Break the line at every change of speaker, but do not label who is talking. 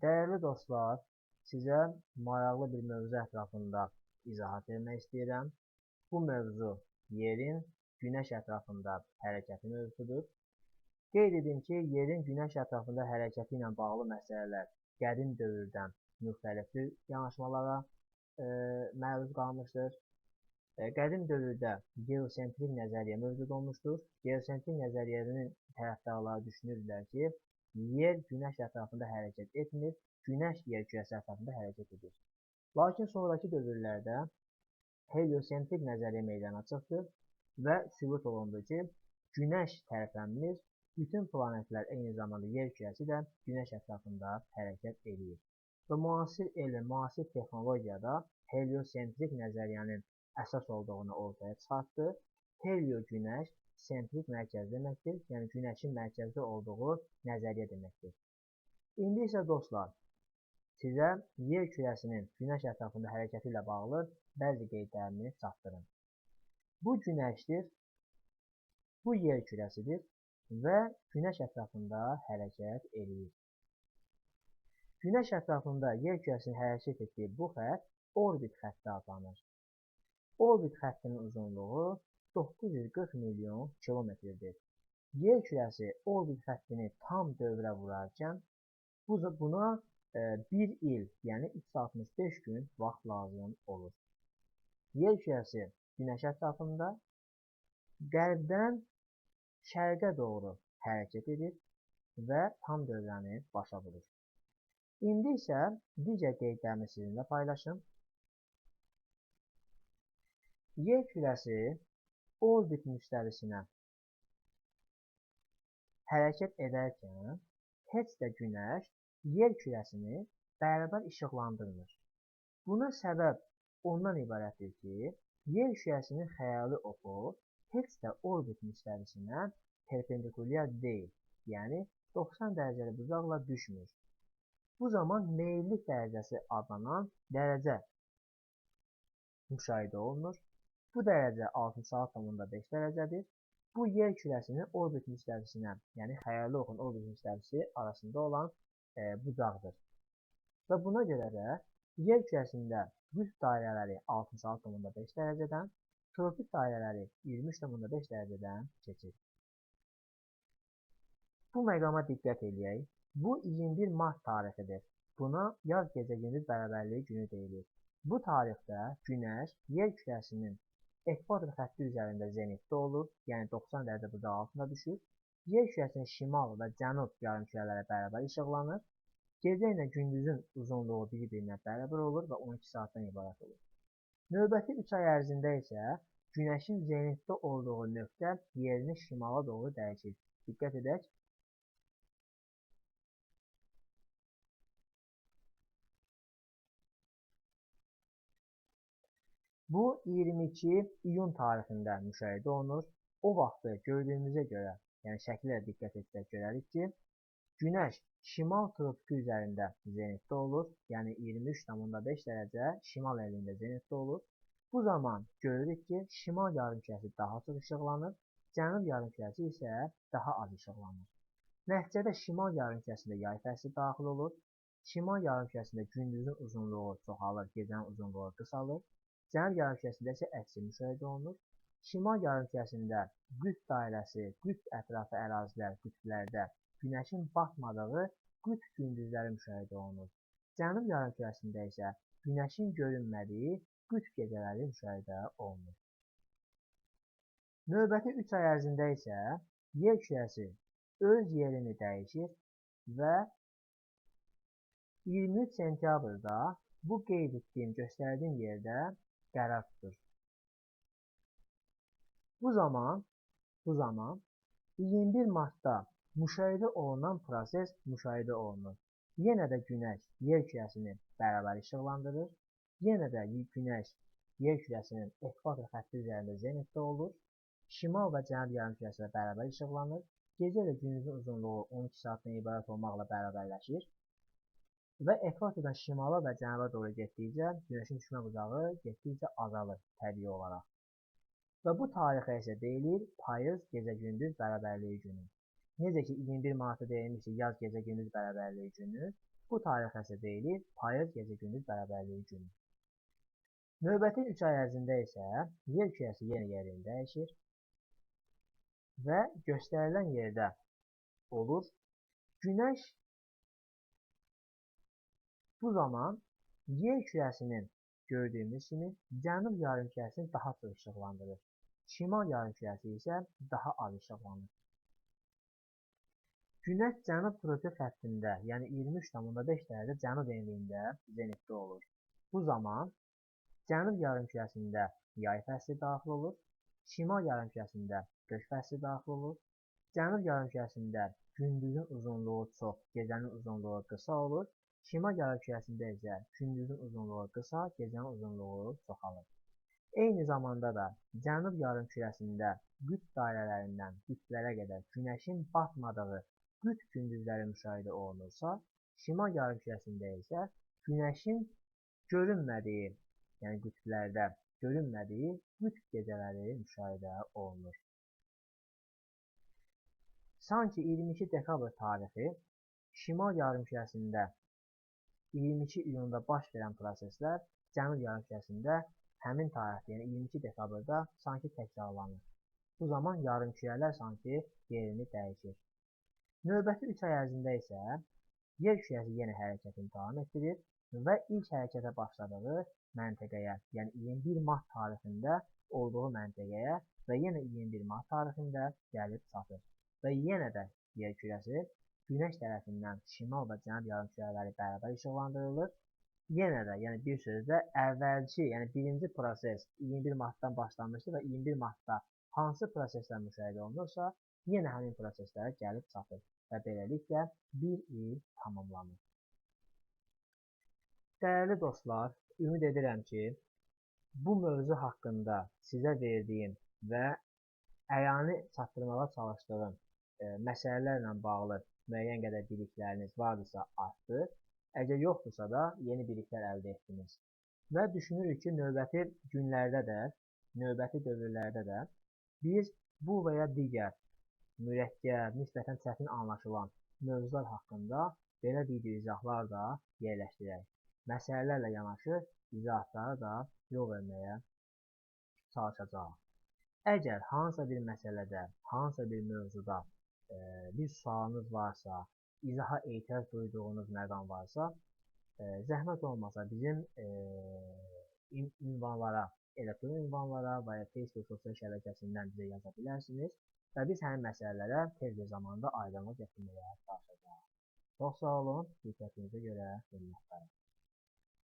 Dəyərli dostlar, sizə maraqlı bir mövzu ətrafında izahat vermək istəyirəm. Bu mövzu yerin Günəş ətrafında hərəkəti mövzusudur. Qeyd edim ki, yerin Günəş ətrafında hərəkəti ilə bağlı məsələlər qədim dövrdən müxtəlif tür yanaşmalara məruz qalmışdır. Qədim dövrdə geosentrik nəzəriyyə mövcud olmuşdur. Geosentrik nəzəriyyənin tərəfdarları düşünürdülər ki, yer Günəş ətrafında hərəkət etmir, Günəş yer kürəsi ətrafında hərəkət edir. Lakin sonraki dövrlərdə heliosentrik nəzəriyyə meydana çıxdı və sübut olundu ki, Günəş tərəflənmir, bütün planetlər, eyni zamanda yer kürəsi də Günəş ətrafında hərəkət edir. Və müasir elm, müasir texnologiyada heliosentrik nəzəriyyənin əsas olduğunu ortaya çıxartdı. Helio Günəş, sentrik mərkəz deməkdir, yəni Günəşin mərkəzdə olduğu nəzəriyyə deməkdir. İndi isə dostlar, sizə yer kürəsinin Günəş ətrafında hərəkəti ilə bağlı bəzi qeydlərimi çatdırım. Bu Günəşdir, bu yer kürəsidir və Günəş ətrafında hərəkət eləyir. Günəş ətrafında yer kürəsinin hərəkət etdiyi bu xətt orbit xətti adlanır. Orbit xəttinin uzunluğu 940 milyon kilometrdir. Yer kürəsi orbit xəttini tam dövrə vurarkən buna 1 il, yəni 365 gün vaxt lazım olur. Yer kürəsi Günəş ətrafında qərbdən şərqə doğru hərəkət edir və tam dövrəni başa vurur. İndi isə digər qeydlərimi sizinlə paylaşım. Yer kürəsi orbit müstəvisinə hərəkət edərkən heç də Günəş yer kürəsini bərabər işıqlandırmır. Buna səbəb ondan ibarətdir ki, yer kürəsinin xəyali oxu heç də orbit müstəvisinə perpendikulyar deyil, yəni 90 dərəcəli bucaqla düşmür. Bu zaman meyillik dərəcəsi adlanan dərəcə müşahidə olunur. Bu dərəcə 66,5 dərəcədir. Bu yer kürəsinin orbit müstəvisinə, yəni xəyali oxun orbit müstəvisi arasında olan bucaqdır. Və buna görə də yer kürəsində qütb dairələri 66,5 dərəcədən, tropik dairələri 23,5 dərəcədən keçir. Bu məqama diqqət eləyək. Bu 21 mart tarixidir. Buna yaz gecə-gündüz bərabərliyi günü deyilir. Bu tarixdə Günəş yer kürəsinin ekvator xətti üzərində zenitdə olur, yəni 90 dərəcə bucaq altında düşür. Yer kürəsinin şimal və cənub yarımkürələrə bərabər işıqlanır. Gecə ilə gündüzün uzunluğu bir-birinə bərabər olur və 12 saatdan ibarət olur. Növbəti 3 ay ərzində isə Günəşin zenitdə olduğu nöqtə yerini şimala doğru dəyişir. Diqqət edək. Bu 22 iyun tarixində müşahidə olunur. O vaxtı gördüyümüzə görə, yəni şəklə diqqət etsək görərik ki, Günəş şimal tropiki üzərində zenitdə olur, yəni 23,5 dərəcə şimal əylində zenitdə olur. Bu zaman görürük ki, şimal yarımkürəsi daha çox işıqlanır, cənub yarımkürəsi isə daha az işıqlanır. Nəticədə şimal yarımkürəsində yay fəsli daxil olur. Şimal yarımkürəsində gündüzün uzunluğu çoxalır, gecənin uzunluğu qısalır. Cənub yarımkürəsində isə əksi müşahidə olunur. Şimal yarımkürəsində qütb dairəsi, qütb ətrafı ərazilər, qütblərdə Günəşin batmadığı qütb gündüzləri müşahidə olunur. Cənub yarımkürəsində isə Günəşin görünmədiyi qütb gecələri müşahidə olunur. Növbəti 3 ay ərzində isə yer kürəsi öz yerini dəyişir və 23 sentyabrda bu qeyd etdiyim, göstərdiyim yerdə qərar tutur. Bu zaman 21 martda müşahidə olunan proses müşahidə olunur. Yenə də Günəş yer kürəsini bərabər işıqlandırır. Yenə də Günəş yer kürəsinin ekvator xətti üzərində zenitdə olur. Şimal və cənub yarımkürəsi bərabər işıqlanır. Gecə ilə gündüzün uzunluğu 12 saatdan ibarət olmaqla bərabərləşir. Və ekvatordan şimala və cənuba doğru getdikcə Günəşin düşmə bucağı getdikcə azalır təbii olaraq. Və bu tarixə isə deyilir payız gecə-gündüz bərabərliyi günü. Necə ki, 21 Martı deyilmişdi yaz gecə-gündüz bərabərliyi günü, bu tarixə isə deyilir payız gecə-gündüz bərabərliyi günü. Növbəti 3 ay ərzində isə yer kürəsi yenə yerini dəyişir və göstərilən yerdə olur. Günəş bu zaman yer kürəsinin gördüyümüz kimi cənub yarımkürəsini daha çox işıqlandırır. Şimal yarımkürəsi isə daha az işıqlanır. Günəş cənub tropik xəttində, yəni 23,5 dərəcə cənub enliyində zenitdə olur. Bu zaman cənub yarımkürəsində yay fəsli daxil olur, şimal yarımkürəsində qış fəsli daxil olur. Cənub yarımkürəsində gündüzün uzunluğu çox, gecənin uzunluğu qısa olur. Şimal yarımkürəsində isə gündüzün uzunluğu qısa, gecənin uzunluğu çoxalır. Eyni zamanda da cənub yarımkürəsində qütb dairələrindən qütblərə qədər günəşin batmadığı qütb gündüzləri müşahidə olunursa, şimal yarımkürəsində isə günəşin görünmədiyi, yəni qütblərdə görünmədiyi qütb gecələri müşahidə olunur. Sanki 22 dekabr tarixi şimal yarımkürəsində 22 iyunda baş verən proseslər cənub yarımkürəsində həmin tarixdə, yəni 22 dekabrda sanki təkrarlanır. Bu zaman yarımkürələr sanki yerini dəyişir. Növbəti 3 ay ərzində isə yer kürəsi yenə hərəkətini davam etdirir və ilk hərəkətə başladığı məntəqəyə, yəni 21 mart tarixində olduğu məntəqəyə və yenə 21 mart tarixində gəlib çatır. Və yenə də yer kürəsi günəş tərəfindən şimal və cənub yarımkürələri bərabər işıqlandırılır. Yenə də, yəni bir sözlə, əvvəlki, yəni birinci proses 21 Martdan başlanmışdı və 21 Martda hansı proseslər müşahidə olunursa, yenə həmin proseslərə gəlib çatır və beləliklə bir il tamamlanır. Dəyərli dostlar, ümid edirəm ki, bu mövzu haqqında sizə verdiyim və əyani çatdırmağa çalışdığım məsələlərlə bağlı müəyyən qədər bilikləriniz vardısa artdı, əgər yoxdursa da yeni biliklər əldə etdiniz. Və düşünürük ki, növbəti günlərdə də, növbəti dövrlərdə də biz bu və ya digər mürəkkəb, nisbətən çətin anlaşılan mövzular haqqında belə video izahlar da yerləşdirək. Məsələlərlə yanaşı izahatlara da yol verməyə çalışacağıq. Əgər hansısa bir məsələdə, hansısa bir mövzuda bir sualınız varsa, izaha ehtiyac duyduğunuz məqam varsa, zəhmət olmasa bizim ünvanlara, elektron ünvanlara və ya Facebook sosial şəbəkəsindən bizə yaza bilərsiniz və biz həmin məsələlərə tez bir zamanda aydınlıq gətirməyə çalışacağıq. Çox sağ olun, diqqətinizə görə minnətdarım.